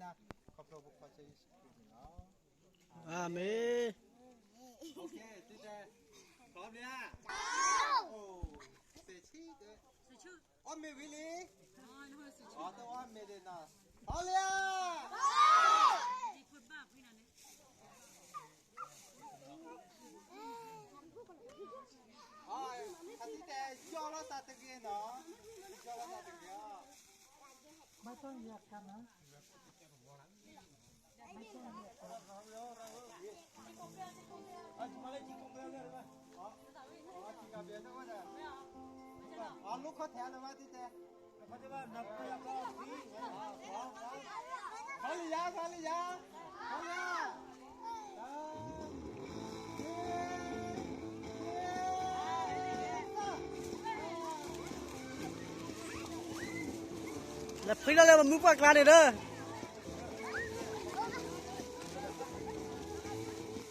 ခီဖျိဖိခွါကစၢ်ယ့ၣ်ၡူးခရံာ်န့ၣ်လီၤ. အၤမ့ၣ်. အီၣ်မ့ၤဝံၤလံ. အီၣ်တအီၣ်မ့ၤဒံးနီၤ. ဟီလ့ၣ်. အီၣ်, အတံၤတဲ ယီၢ်လီၤသးတဂ့ၤနီၤ, ယီၢ်လီၤသးတဂ့ၤအီၤ. ဘၣ်ဆၣ်ယၤကါနီၤ. လဲၤဖှံလီၤလၢပမုၢ်ပှၢ်ကျါန့ၣ်ဒီး ဝီ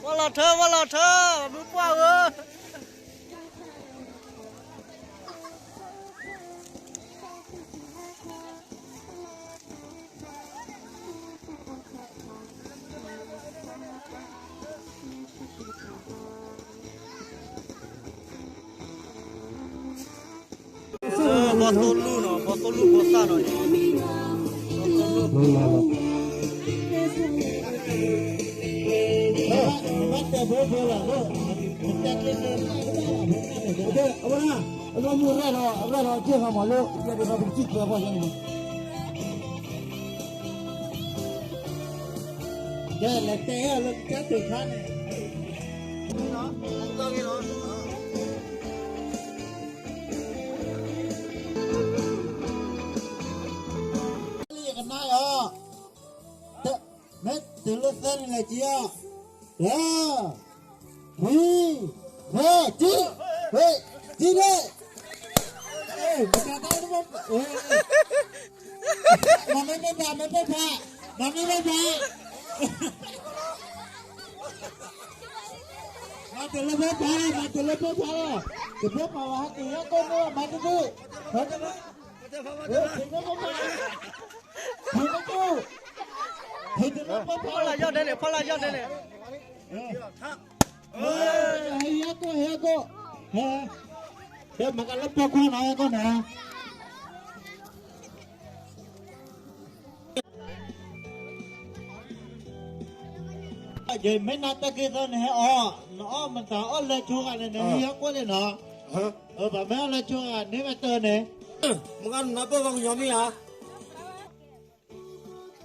လီၤထၢ ဝီလီၤထၢ မုၢ်ပှၢ်ဧၢ. ဘီသိၣ်လူၢ်နီၤ, ဘီသိၣ်လူၢ်ဘီသၣ်နီၤ, ဘီသိၣ်လူၢ်. အဝဲဒၣ် အဝဲမူရၢၢ်ဒီး အရၢၢ်ဒီး က့ၢ်ဂီၤမီၤလၢ ယဲဒၣ်ဒီး ပကစံၣ်ကျၢၤပှၤယဲန့ၣ် ကဲလဲၤတဲလၢကစၢ်တုၤခါန့ၣ် ကနၣ်အီၤ, မ့ၢ်တုၤလၢသၢနံၤလဲၤက့ၤအီၤ, တၢ, ခွံ, ဝဲ, တံ, ဝဲ, တံန့ၣ်, မတၤတၢ်တဘၣ်, မၤမ့ၢ်မ့ၢ်ဘၣ် မ့ၢ်မ့ၢ်ဘၣ်, မၤမ့ၢ်မ့ၢ်ဘၣ်, မၤတလၢဖဲဖးလီၤ, မၤတလၢဖဲဖးလီၤ, တဖဲဖးလီၤ ဟဲက့ၤဟဲကိးန့ၣ် မၤတဒု, ဟဲက့ၤ ဖီလာ်ယီၢ်ဒဲးန့ၣ်, ဖီလာ်ယီၢ်ဒဲးန့ၣ်, ဟဲယၤကိၢ် ဟဲယၤကိၢ်, ဟဲ, ဟဲမၤကလၢပှီၢ်ခွါနီၤ ဟဲကိၢ်န့ၣ်, ယမ့ၢ်နၤတၢ်က့ၤသီန့ၣ် ဟဲအီၣ်, နအီၣ်မတၤအီၣ်လၢဆိဂၤန့ၣ် နဟဲယၤကိၢ်န့ၣ်နီၤ, ဘၣ်မ့ၢ်အီၣ်လၢဆိဂၤန့ၣ်မ့ၢ်တၢ်န့ၣ်, မ့ၢ်နၤပၢၢ်ပှၤကညီမ့ၢ်ဧါ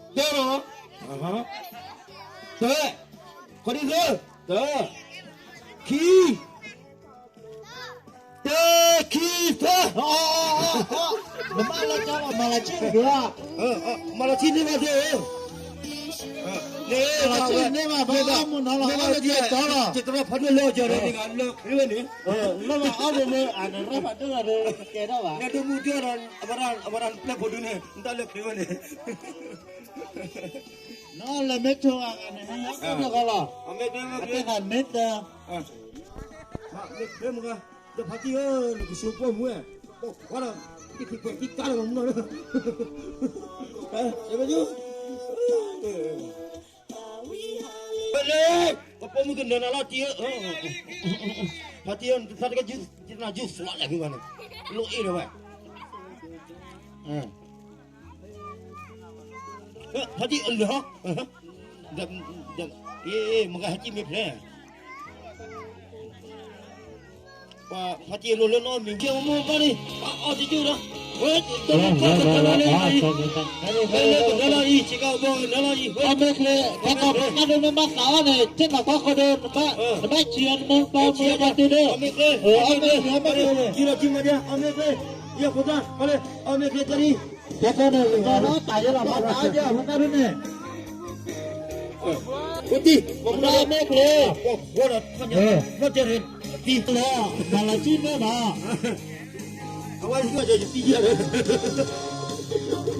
တၢ်လီၤ, တၢ်, ခီဒံသၢ, တၢ်, ခံ, တၢ်, ခံ, သၢ, နမၤလၢကၠီလီၤ မၤလၢဆံၣ်တက့ၢ်, မၤလၢဆံၣ်န့ၢ်ဘၣ်သ့ၣ်ဧၢ, မၤလၢဆံၣ်န့ၢ်ဘၣ် ဘၣ်အီၣ်မူနီၤလီၤ အီၣ်လၢကၠီလီၤ, လၢဘၣ်အီၣ်မူလၢအကဲဒၣ်ဘၣ်, လၢမူဒၢဒီး အဝဲဒၣ်ပျဲၢ်ဖိဒုန့ၣ် နတၢ်လၢချ့ဝဲန့ၣ် နအီၣ်လၢမ့ၢ်ဆိဂၤန့ၣ် နဟဲကိၢ်တဂီၤလီၤ, အတဲသးမ့ၢ်တၢ်, ဒီးဖါတံၢ်ဧၢ, နကဆိးပှီၢ်မူဝဲ, ပှၤဒီး တံၢ်ဖံးပှဲၤတံၢ်ကါလၢမူနီၤ, ဝဲလၢ ပပိာ်မုၣ်ကနၢၤနၤလီၤတံၢ်ဧၢ, ဖါတံၢ်ဧၢ နတသးတကဲ ယနၤယုၢ်သွးလဲၣ်ဂ့ၤဝဲန့ၣ်, လိၣ်အ့ၣ်ဒီးဝဲ, ဖါတံၢ်အလၢာ်ဟီ, မ့ၢ်ကဟဲကံၣ်မ့ၢ်ဖျဲၣ် ပှၤဖါတံၢ်အလိၤလၢနီတမံၤ ကဲမ့ၢ်ဘၣ်န့ၣ် အီၣ်တကၠိၢ်ဒီး ဝဲတလီၤကီၢ်တလီၤလံ, ဝဲလၢကဒၢလီၤအံၤ ဆ့ကၤဘီကဒၢလီၤအံၤ ဝဲ အီၣ်မ့ၢ်ချ့, တၢ်ကီၢ်ပှၤကၢ်ဒိၣ်မ့ၢ်ဘၣ်သးအီၤန့ၣ် ဆ့ၣ်နီၤကီၢ်ခိၣ်ဒိၣ် နဘၣ်ဆံးအီၤတမ့ၢ်ဘၣ် နဘၣ်ဆံးအီၤတမ့ၢ်ဘၣ်တ့ၢ်ဒိၣ်, အီၣ်မ့ၢ်ချ့, အီၣ်မ့ၢ်ချ့, ယံာ်လီၤကံမၤဒ် အီၣ်မ့ၢ်ချ့, ယဲၢ်ဖိသၣ် အီၣ်မ့ၢ်ချ့, တၢ်ကီၢ်န့ၣ် တၢ်ယဲလီၤမၤသးအီၤ ယဲၢ်ဖိသၣ်ဒ်န့ၣ် ဝတံၢ် မ့ၢ်ချ့, ဝဲဒီးထီၣ်ညါ နီၢ်ကဲရ့ၣ် တံၢ်လီၤ မၤလီၤဆံၣ်န့ၢ်ဘၣ်, အဝဲယတံၢ်ယဲၢ်လၢ မၤကၢ်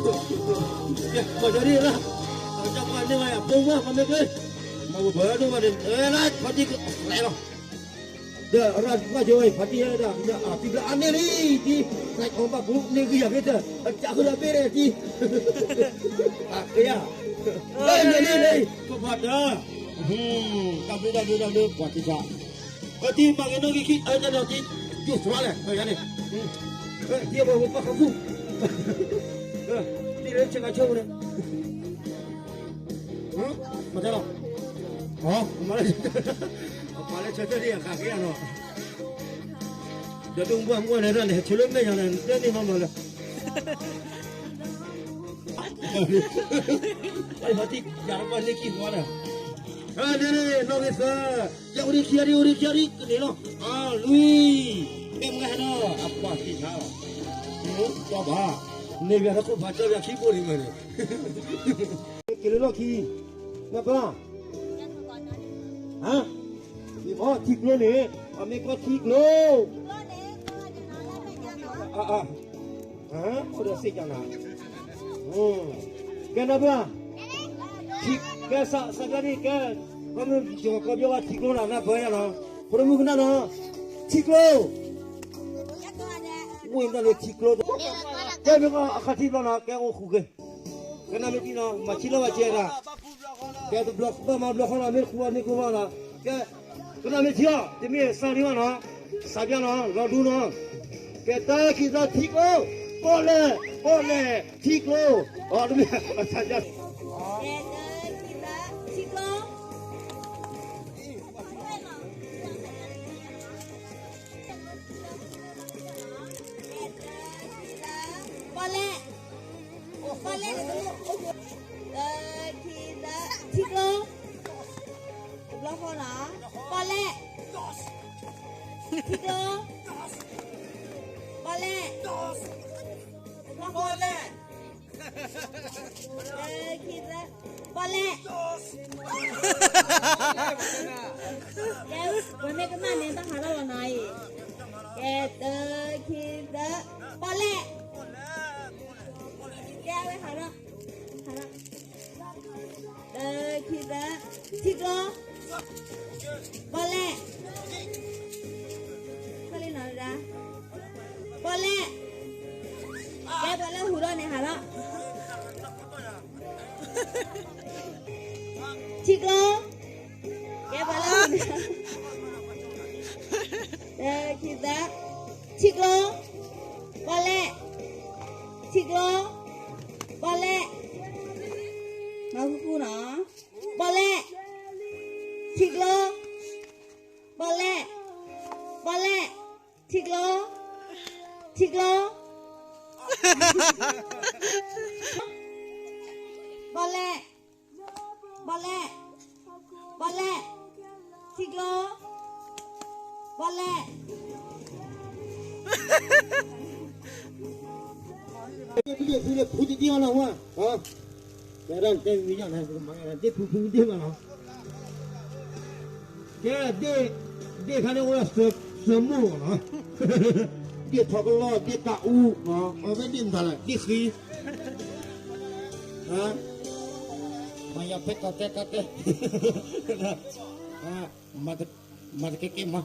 ဒ်လၢ ကၢ်ပှၤန့ၢ်ဘၣ်ယၤ ပိာ်မုၣ် မၤမ့ၢ်ချ့, မၤဝဲဘၣ်ဒိၣ်ဘၣ်န့ၣ် လၢဖါတံၢ်ကလဲၤလီၤ ဒီးရၣ်ဘၣ်ယိဝဲ ဖါတံၢ်ဒၣ် အတံၢ်ဘျၢအါန့ၢ်လံ တံၢ် သးကီဘၣ်ပူၤန့ၢ်ဂံၢ်ယၤဖဲတၢ် အတၢ်ဃုာ်ဒီးဘ့ၣ်ဒီးတံၢ် န့ၣ်န့ၣ်န့ၣ် ကဘၣ်တၢ်, တၢ်ဘျုးတၢ်ဘျုးတၢ်ဘျုး ပှၤတံၢ်ဆါ, အတံၢ်မၤက့ၤနီၣ်ဂံၢ်ခံ အတၢ်နီၣ်တံၢ် ယိၣ်သွါလဲၣ် ပယါန့ၣ်, တံၢ်အဘၣ်ဝဲပၢ်ခါပူၣ်, တံၢ်လၢဆဲးကါဆိၣ်န့ၣ်, မၤတၢ်လီၤ, မၤလၢ, ပှၤလၢဆဲးတၢ်ဒ်အဃာ်က့ၤယါနီၤ, ဒီးဒိၣ်မုၢ်ဘှၢ်မုၢ်ဝဲန့ၣ် ဆဲးလၢမဲာ်ညါန့ၣ် တၢ်န့ၢ်မၤမၤလၢ ပှၤတံၢ်ယၤတပှၢ်န့ၢ်ကံၢ်ဝါလၢ, န့ၣ်န့ၣ် နီၣ်ဂံၢ်သၢ, ယအိၣ်ဒံးခံဂၤဒံး အိၣ်ဒံးခံဂၤဒံး ကန့ၣ်လီၤ, အလွံၢ်, ကဲမုၢ်ဂၤဟဲနီၤ အပှၤတံၢ်ဆါလီၤ, ကၠီဘၣ်, န့ၣ်ဘၣ်တခိၣ်ဖးကၠီဘၣ်ခံဘိန့ၣ်မ့ၢ်န့ၣ်, က့ၤလၢလီၢ်ခံ, နပၢ်, ဟါ, ထံကျိန့ၣ် အမ့ၢ်ကီၢ်ထံကျိ အအ အိၣ်ဒီးစ့ၢ်ကီးနၤ, ကဲနၢ်ပၢၢ်, ကဲစးဘျါန့ၣ် ကဲ, ကီၢ်မုၢ်ယီၤကီၢ်ဘျီဝဲထံကျိနၤ နၢ်ပၢၢ်ယါနီၤ, ဖိဒိၣ်မုၣ်ကနၣ်နီၤ, ထံကျိ, ဝ့ၢ်တၢ်လၢထံကျိ, ကဲမ့ၢ်ကီၢ်အခါထံဘျီနီၤ ကဲအိၣ်ဃုာ်က့ၤ, ကနၣ်မ့ၢ်ထံနီၤ မၤဆံးလီၤဝဲကဲဒၣ်, ကဲတဘျီဘၣ်မၤဘျီဃီနီၤ မ့ၢ်တဃုအီၤန့ၣ်ကအိၣ်ဘၣ်နီၤ, ကဲ, ကနၣ်မ့ၢ်ထံအီၤ တမ့ၢ်စၢ်န့ၣ်ဘၣ်နီၤ, စးဘျါနီၤ လီၤဒူနီၤ, ကဲတၢ်ခံသၢထံကျိ, ပီၣ်လဲၣ်, ပီၣ်လဲၣ်, ထံကျိ, အီၤတမ့ၢ်အစးဘျါ, ကဲတၢ်ခံသၢထံကျိ ပီၣ်လဲၣ်, ပီၣ်လဲၣ်, တၢ်ခံသၢ, ထံကျိ, တဘျီဃီနီၤ, ပီၣ်လဲၣ်, ထံကျိ, ပီၣ်လဲၣ်, တဘျီဃီ, တၢ်ခံသၢ, ပီၣ်လဲၣ်, ကဲ, ပမ့ၢ်ကမၣ်န့ၣ် တၢ်ဟးထီၣ်လီၤနီၤအံၤ, ကဲတၢ်ခံသၢ, ပီၣ်လဲၣ်, ကဲဝဲဟးထီၣ်, ဟးထီၣ်, တၢ်ခံသၢ, ထံကျိ, ပီၣ်လဲၣ်, ခီလံနီၤဒၣ်, ပီၣ်လဲၣ်, ကဲပီၣ်လဲၣ်ဟူးထီၣ်န့ၣ်ဟးထီၣ် ထံကျိ, ကဲပီၣ်လဲၣ်, တၢ်ခံသၢ, ထံကျိ, ပီၣ်လဲၣ်, ထံကျိ, ပီၣ်လဲၣ်, မၤဃူဃူနီၤ, ပီၣ်လဲၣ်, ထံကျိ, ပီၣ်လဲၣ်, ပီၣ်လဲၣ်, ထံကျိ, ထံကျိ ပီၣ်လဲၣ်, ပီၣ်လဲၣ်, ပီၣ်လဲၣ်, ထံကျိ, ပီၣ်လဲၣ်, ဖုတဒ့ၣ်လီၤဝဲ, တဲဒၣ်တဲမံၤညါန့ၣ် ဖုဖုတဒ့ၣ်ဘၣ်လီၤ. ကဲ, ဒ့ၣ်ခါန့ၣ်အိၣ်ဒီးသၢမိၢ်နီၤ, ဒ့ၣ်ထီကလီၢ် ဒ့ၣ်တၢ်အူ, အဝဲဒ့ၣ်မတၤလဲၣ် ဒ့ၣ်ဃံ, မၤယၤဖဲကီၢ်တဲတၢ်တဲ, မၤတကဲကဲမၤ,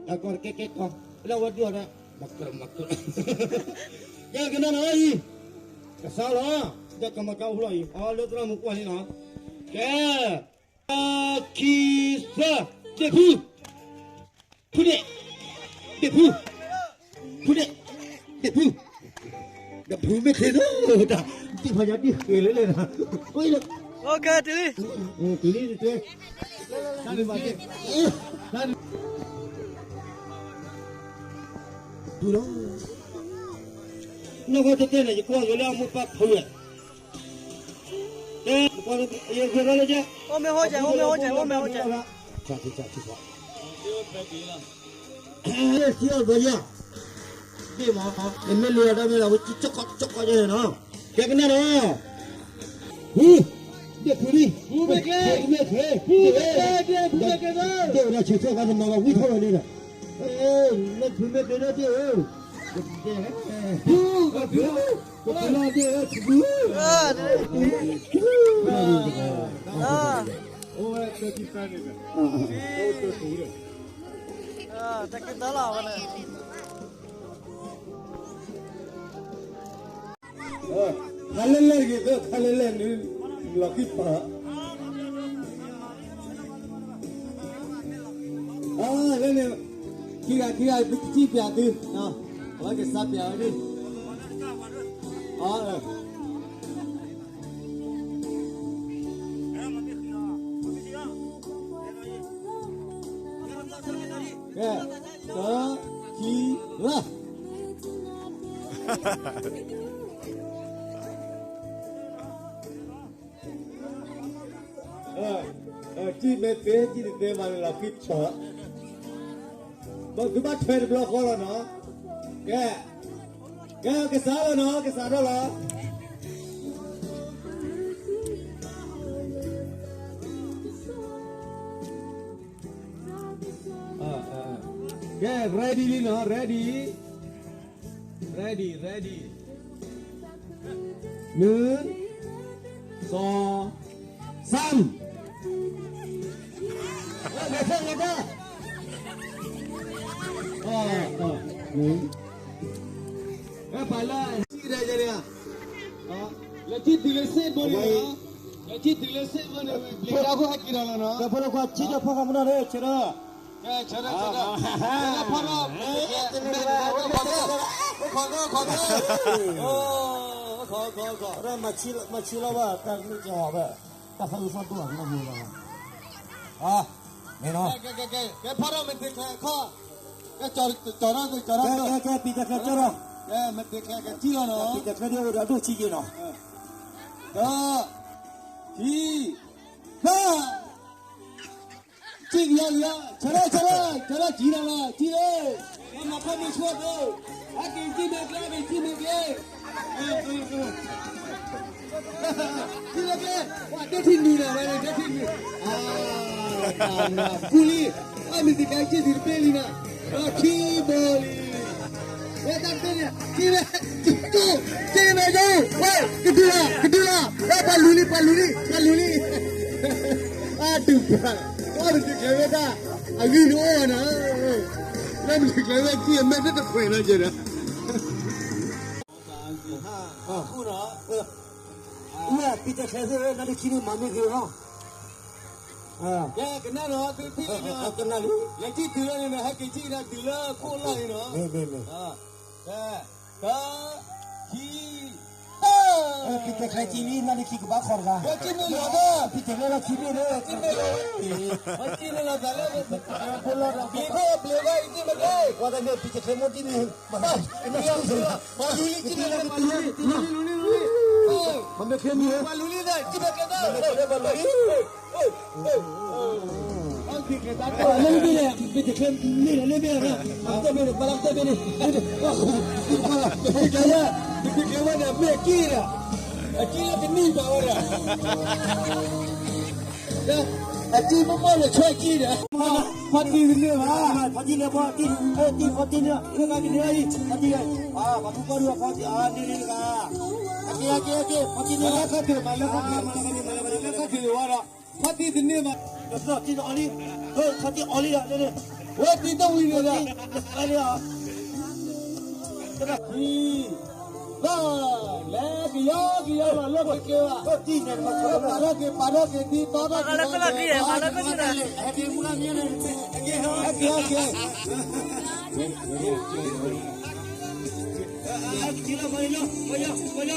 အကီၢ်တကဲကဲကီၢ်, လၢဝဲဒုးအီၤဒီး, မၤကၢၢ်မၤကၢၢ်, ကဲကနၣ်နီၤအံၤ, ကစၢ်လီၤ, ဒီးကမၤကၢ်အိၣ်ဖျီၣ်အံၤ အီလၢသရၣ်မုၣ်ကွၢ်န့ၣ်နီၤ, ကဲ ခံသၢ, ဒ့ၣ်ဖု, ဖုဒ့ၣ်, ဒ့ၣ်ဖု, ဖုဒ့ၣ်, ဒ့ၣ်ဖု, ဒ့ၣ်ဖုမ့ၢ်ချ့သၢ, တၢ်, ဒ့ၣ်ဖးယၤဒ့ၣ်ဃဲၤလၢလဲၣ်, တုၤလံ, တုၤလံတတဲ, တၢ်န့ၣ်ဘၣ်, တုၤလီၤ, နီၢ်ကီၢ်တတဲန့ၣ် ယကွၢ်က့ၤလၢအမိၢ်ပၢ်ဖုဝဲ တဲ, ယဂဲၤထီၣ်လၢကဲ, အိၣ်မ့ၢ်ဟိကဲ, အိၣ်မ့ၢ်ဟိကဲ, အိၣ်မ့ၢ်ဟိကဲ, ထံၣ်အီၤဘၣ်ယၤ, ဒ့ၣ်မး, နမ့ၢ်လံအီၤဒၣ်မ့ၢ်လီၤ, ဝဲကၠီကီၢ်ကၠီကီၢ်ယဲနီၤ, ကဲကနၣ်ဒီး, ဟူ, ဒ့ၣ်ဖုလံ, ဖုမ့ၢ်ကျဲ, ဖုမ့ၢ်ကျဲ, ဖုမ့ၢ်ကျဲ, ဒ့ၣ်ဖုမ့ၢ်ကျဲ, ဒ့ၣ်ဝဲဒၣ်ဆဲးထီၣ်ဘၣ်တမၤဘၣ်ဝံၣ်ထီၣ်ဝဲန့ၣ်ဒီး, လၢဖုမ့ၢ်ကျဲဒီးဒ့ၣ်ဧၢ, ဖု, ဖု, ဖုလီၤဒ့ၣ်ဧၢ, ဖု, အိၣ်ဝဲတၢ်ခံသၢန့ၣ်, အိၣ်တၢ်ခံသၢလီၤဝဲန့ၣ် ခါလဲၣ်လဲၣ်တဂ့ၤ, ခါလဲၣ်လဲၣ်န့ၣ်, လီၢ်ခံပၢၢ်, အလၢန့ၣ်, ခံဂၤခံဂၤ ပကစံၣ်ပျးသု, အဝဲကစးပျးဝဲဒၣ်, အ ကဲ, တၢ, ခံ, လၢ စံၣ်မ့ၢ်သ့ စံၣ်တသ့ဘၣ်န့ၣ်လီၤ ခံပၢၢ်, ဘၣ်သုဘၣ်ထွဲတဘျီဃီလီၤနီၤ, ကဲ, ကဲ ကစးလီၤနီၤ ကစးထီၣ်လီၤ. ကဲ ready လံနီၤ ready, ready, ready, နွံ, စီၤ, သၢ, လဲၤထီၣ်လဲၤထီၣ်, ပှၤလၢ လဲၤထံၣ်တုၤလၢစ့ၣ်ဘိန့ၣ်, လဲၤထံၣ်တုၤလၢစ့ၣ်ဘိန့ၣ် ပျံၤတၢ်ဖိဟဲက့ၤဒီးလီၤနီၤ, ဖိလၢခွါ ထံၣ်ဒီးဖီဃီမနီၤ ဆၢထၢၣ်, ဆၢထၢၣ်, ဆၢထၢၣ်, ဖီဃီ, ခီကီ, ခီကီ, ခီကီ, ခီကီ, မၤဆံလီၤဘၣ် တၢ်မ့ၢ်ကီဘၣ်, တၢ်သးအုးသီၣ်ဒိၣ်အမနီၤ, မ့ၢ်နီၤ, ကဲ ဖီထီၣ်မ့ၢ်တ့ၢ်ချဲခီ, ကဲ ကၠီထီၣ် ကၠီထီၣ်, ကဲ ပံၤတချဲကၠီထီၣ်, ကဲ မ့ၢ်တ့ၢ်ချဲကထံၣ်လီၤနီၤ, ပံၤတချဲဒ်အိၣ်ဒီးဒိၣ်ဆံးက့နီၤ, က, ထံ, က, ကံၣ်ကယီကယီ, ဆၢထၢၣ် ဆၢထၢၣ်, ကံၣ်ဒီးလီၤ ကံၣ်လၢ, မၤခီမ့ၢ်ဆိၣ်သ့, အက့ၤကံၣ်မ့ၢ်ကျဲ ကံၣ်မ့ၢ်ကျဲ, ကံၣ်မ့ၢ်ကျဲ, ပှၤဒိၣ်ထံၣ်နုာ်လီၤ ဝဲန့ၣ် ဒိၣ်ထံၣ်နုာ်, အါ, ပူၤလံ, အမ့ၢ်တကဲကံၣ်ဒုးတပ့ၢ်လံနီၤ, ဒီးခံဘိလံ, ဝဲတၢ်တသ့န့ၣ် ကံၣ်လၢ, ကံၣ်လၢ, ကံၣ်လၢ, ကဒုလီၤ ကဒုလီၤ, ပှၤလူၤလံ ပှၤလူၤလံ ပှၤလူၤလံ, အါဒုးပှၤ, အမ့ၢ်တကဲဝဲဒၣ် အဂံၢ်နအိၣ်နီၤ, လၢမ့ၢ်တကဲဝဲကံၣ်အမဲာ်တတခွဲးနီၤကဲဒီး, ပံၤတချဲသ့ၣ် နါဒ့ခံန့ၣ် မၤန့ၢ်ဂ့ၤလီၤ, ကဲ ကနၣ်နီၤ သုထံၣ်လံနီၤ, ကနၣ်လံ, လဲၤထံၣ်တုၤလၢန့ၣ် ဟဲက့ၤထံၣ်ကဒါတုၤလၢခိၣ်လီၢ်အံၤနီၤ, မ့ၢ် မ့ၢ် မ့ၢ်, က, ခံ, တၢ, ပံၤတချဲကံၣ်လံ နါဒ့ခံကဘၣ်ခီတဂၤ, ပံၤတချဲလၢခံဘ့ၣ်လၢ, ပံၤတချဲလၢ, ပံၤတချဲမိၢ်တံၢ်န့ၣ်, ပှၤလူၤလံ ကံၣ်မ့ၢ်ကျဲ, ပှၤလူၤလံ ကံၣ်မ့ၢ်ကျဲ, ပှၤလူၤလံ, ပှၤလူၤလံ, လၢမ့ၢ်န့ၣ် ပံၤတချဲမ့ၢ်န့ၣ် လၢမ့ၢ်န့ၣ်, ပှၤလၢကတၢၢ်ဘ့ၣ်န့ၣ်, ပံၤတချဲဝဲ, ပံၤတချဲဝဲန့ၣ် မ့ၢ်အကံၣ်ဒီး, အကံၣ်လၢကနံၣ်ပာ်ဝဲဒီး အကံၣ်မ့ၢ်မ့ၢ်န့ၣ် ဆွဲကံၣ်ဒီး, ဖီတံၢ်တန့ၢ်ဘၣ်, ဖီတံၢ်န့ၢ်ဘၣ်, ဖီတံၢ်, ဖီတံၢ်န့ၢ်, လၢကကန့ၢ်အံၤ, ဖီတံၢ်, ပှၤမူကီၢ်ဒုးဖီတံၢ်, အါန့ၢ်န့ၢ်တဂၤ, အက့ၤ အက့ၤ အက့ၤ ဖီတံၢ်န့ၢ်, လၢခါထံးမး လၢခါထံးမး လၢခါထံးန့ၢ်ဝဲဒီး, ဖီတံၢ်တန့ၢ်ဘၣ်, ဖီတံၢ်အီၤလံ, ဖီတံၢ်အီၤလံဒီး, ဝဲတံၢ်တဝံၤန့ၣ်ဒီး, လၢ ဘၣ်, လဲၤကယီကယီလီၤ လၢပက့ၤဘၣ်, ပာ်ထီၣ်က့ၤ ပာ်ထီၣ်က့ၤ ဒ်သိးထီၣ်က့ၤလီၤ, ဟဲက့ၤမူလၢမ့ၢ်န့ၣ်, ဟဲက့ၤ ဟဲက့ၤ ဟဲက့ၤ, ဟဲက့ၤလီၤ ပှၤလီၤ ပှၤလီၤ ပှၤလီၤ,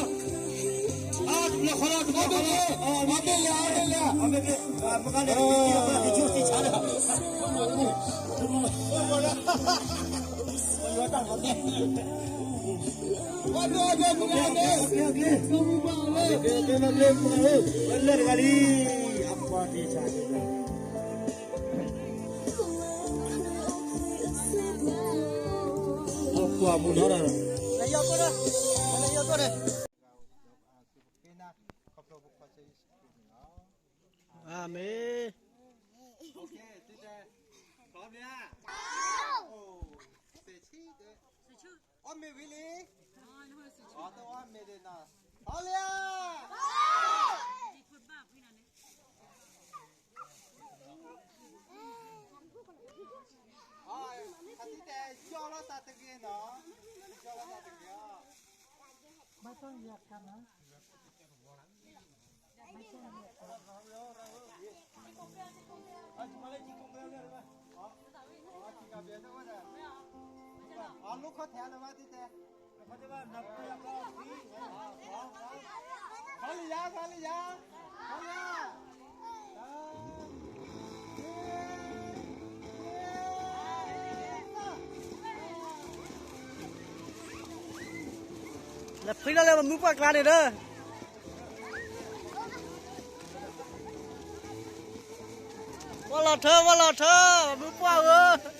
အါ တဘျီဃီလီၤ တဘျီဃီလီၤ, အါ မ့ၢ်လဲၤ အါ မ့ၢ်လဲၤ, မ့ၢ်လဲၤ, မ့ၢ်လဲၤ, မ့ၢ်လဲၤ, အၤမ့ၣ်. အီၣ်မ့ၤဝံၤလံ, အီၣ်တအီၣ်မ့ၤဒံးနီၤ, အီၣ်လံဧါ, အီၣ်, အသံတဲ ယီၢ်လီၤသးတဂ့ၤနီၤ, ယီၢ်လီၤသးတဂ့ၤအီၤ, ဘၣ်တၢ်ယၤခါနီၤ. လဲၤဖှံလီၤလၢပမုၢ်ပှၢ်ကျါန့ၣ်ဒီး, ဝဲလီၤထၢ ဝဲလီၤထၢ ပမုၢ်ပှၢ်ဧၢ.